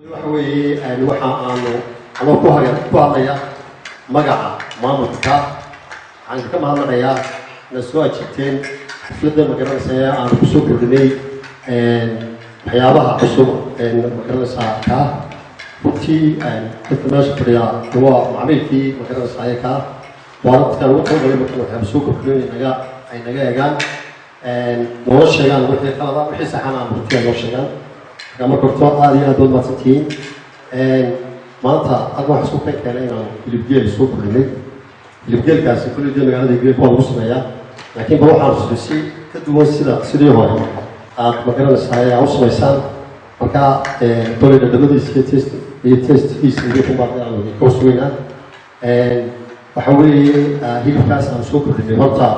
Waxa weeye, waxa aanu anoo ku hadlaya magaca maamulka, waxaan idinka mahadnaqayaa inaad soo ajiibteen xafladda, magaranaysa, aanu kusoo kordhinay waxyaabaha cusub, magaranaysaa, kaa. Runtii dadka meesha fadhiya waa macmiilkii, magaranaysaa, kaa waana dadkaan ugu talagalay markaan waxyaaba soo kordhinay ay naga eegaan, noola sheegaan wixii qalada, wixii saxan aan runtii ay noo sheegaan. Marka horto aada iyo aad baad mahadsantihiin. Maanta halkan waxaa isku keenay inaan hilibgeel soo kordhinay. Hilibgeelkaasi kulli dee magaalada hilibgeel waa lagu sameeyaa, laakiin ba waxaan rusay si ka duwan sidii hore aad, magaranaysaa, aad u samaysaan. Marka koley dhadhamadiisa iyo taste iyo tastekiisa iyo kunbaa aan idinka sugaynaa. Waxa weeye, hilibkaas aan soo kordhinay horta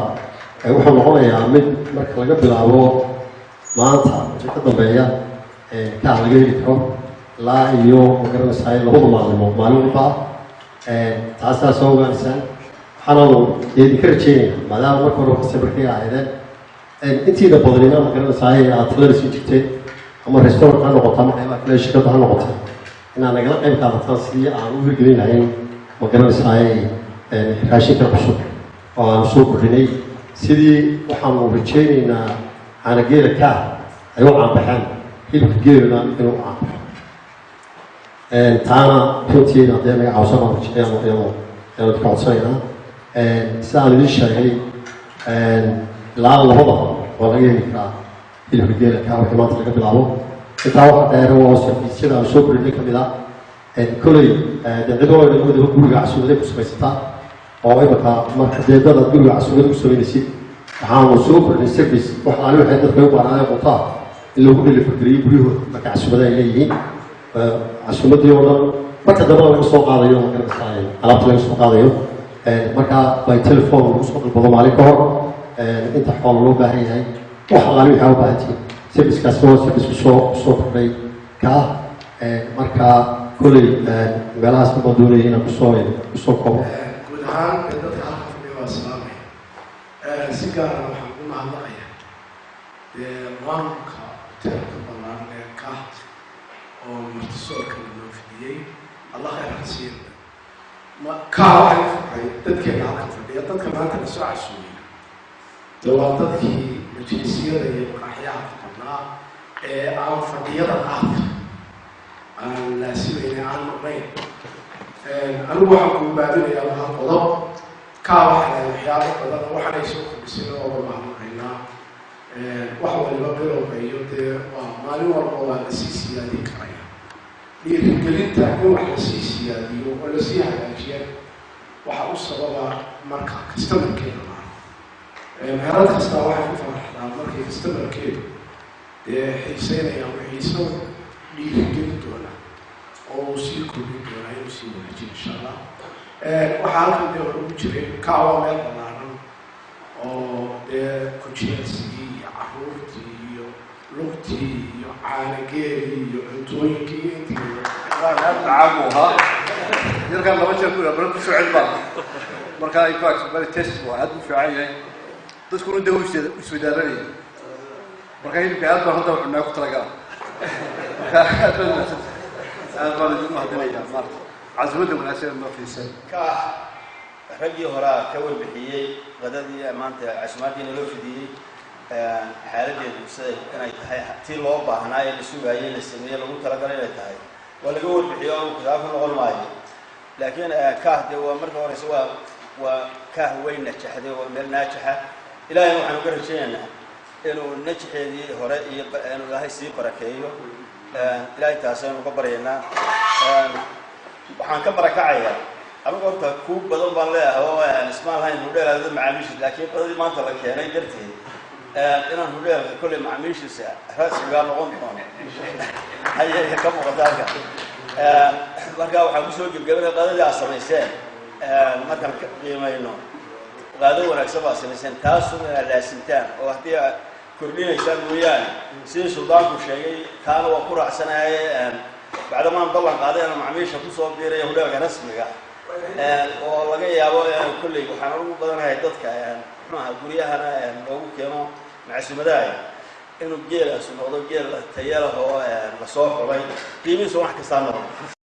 wuxuu noqonayaa mid marka laga bilaabo maanta wixii ka dambeeya kaa laga heli karo ilaa iyo, magaranaysaa, labada maalimo, maalin walba. Taasaa soo ogaanaysaan. Waxaanaanu idinka rajeynaya, maadaama marka hore customerkayga ahaydeen intiina badanina, magaranaysaa, aad talada siin jirteen, ama restaurant ha noqoto ama qaybaha kale shirkadda ha noqoto, inaad nagala qayb qaadataan sidii aan u hirgelin lahayn, magaranaysaa, raashinkan cusub oo aanu soo kordhinay. Sidii waxaanu rajeynaynaa caanageela kaa ay u caanbaxeen, hilibka geeluna inuu u caanbaxo. Taana runtiina dee naga cawsan baan ayaanu idinka codsanaynaa. Sida aan idin sheegay, ilaa labada waa laga heli karaa hilibka geela kaa wixii maanta laga bilaabo. Intaa waxa dheer oo serviceyada aan soo kordhinay ka mid ah, koley dee cid walba nimadaba guriga casuumaday ku samaysataa, oo imika marka dee dad aad guriga casuumad ku samaynaysid, waxaanu soo kordhinay service wax alaali waxay dadka u baahnaayeen cuntaa in lagu deliver gareeyo guryahooda marka casuumada ay leeyihiin, casuumadii oo dhan marka dambena laga soo qaadayo, magaranaysaa, alaabta laga soo qaadayo. Marka by telephone lagu soo dalbado maalin ka hor inta xoola loo baahan yahay, wax alaali waxaa u baahan tihiin. Servicekaasi waa service kusoo kordhay ka. Marka kolley meelahaas baan doonaya inaan kusoo koobo. Guud ahaan dadka halka fadhiya waa salaamaya. Si gaarana waxaan ugu mahadnaqaya dee maamulka hoteelka ballaaran ee Kaah oo martisoorka noo fidiyey. Allah khayr ha siiyo. Kaah waxay u furxay dadkeena halka fadhiya. Dadka maanta la soo casuumay dee waa dadkii majlisyada iyo maqaaxyaha ku badnaa ee aan fadhiyada qaadka aan laasimayna, aan maqnayn. Anigu waxaan kuu baabinayaa hal qodob. Kaa waxay lahay waxyaabo badan oo waxaanay soo kordhisay ooga mahadnaqaynaa. Wax waliba bilowga iyo dee waa maalin walba waa lasii siyaadin karaya. Dhiirigelinta in wax lasii siyaadiyo oo lasii hagaajiya waxa u sababa marka customerkeeda la arko. Meherad kasta waxay ku faraxdaa markay customerkeedu dee xiiseynayaan wixiisa, dhiirigelin doona oo uu sii kordhin doonaa, inuu sii wanaajiyo, insha Allah. Waxaa halkan dee hore ugu jiray, kaa waa meel ballaaran oo dee kujiyaadsigii iyo caruurtii iyo lugtii iyo caanageelii iyo cuntooyinkii iyo intii. Aad macaan buu ahaa yarkaan, laba jeer ku bal ku soo cel baa. Marka in fact very tasty, waa aad u fiican yahay. Dadkuna dee iswadaaranaya. Marka hilibka aad baan hadda cunaa ku talagala. Marka aad baan mahadsan, aad baan idin mahadinaya maarta casuumadda wanaagsan ee noo fiisay. Ka raggii horaa ka warbixiyey qadadii maanta casumaaddiina loo fidiyey, xaaladeedu siday inay tahay, tii loo baahnaa ee la sugaayey, la sameeyey, lagu talagalay inay tahay, waa laga warbixiyo. Anugu kitaab ku noqon maayo, laakiin Kaah dee waa marka horeyse waa Kaah way najaxday, waa meel naajaxa. Ilaahayna waxaanu ka rajaynaynaa inuu najaxeedii hore iyo inuu Ilaahay sii barakeeyo. Ilaahay taasaynu ka baryaynaa. Waxaan ka barakacayaa anigu horta kuug badan baan leeyahay oo ismaan lahayn hudheelaada macaamiishiisa, laakiin qadadii maanta la keenay darteed inaan hudheelka kolley macaamiishiisa rasmigaa noqon doono ayay ka muuqata halka. Marka waxaan kusoo gebgabanaya, qadadii aad samayseen markaan ka qiimayno, qaado wanaagsan baa samayseen, taasuna inaad laasimtaan oo haddii aad kordhinaysaan mooyaane. Sidii suldaanku sheegay, taana waa ku raacsanahay. Bacdamaan ballan qaaday inaan macaamiisha kusoo biiraya hudheelka rasmiga oo laga yaabo kolley waxaan ugu badanahay dadka, muxuaha, guryahana loogu keeno macsuumadaha. Inuu geelaasu noqdo geel tayo leh oo lasoo xulay, qiimihiisu wax kastaa noqdo.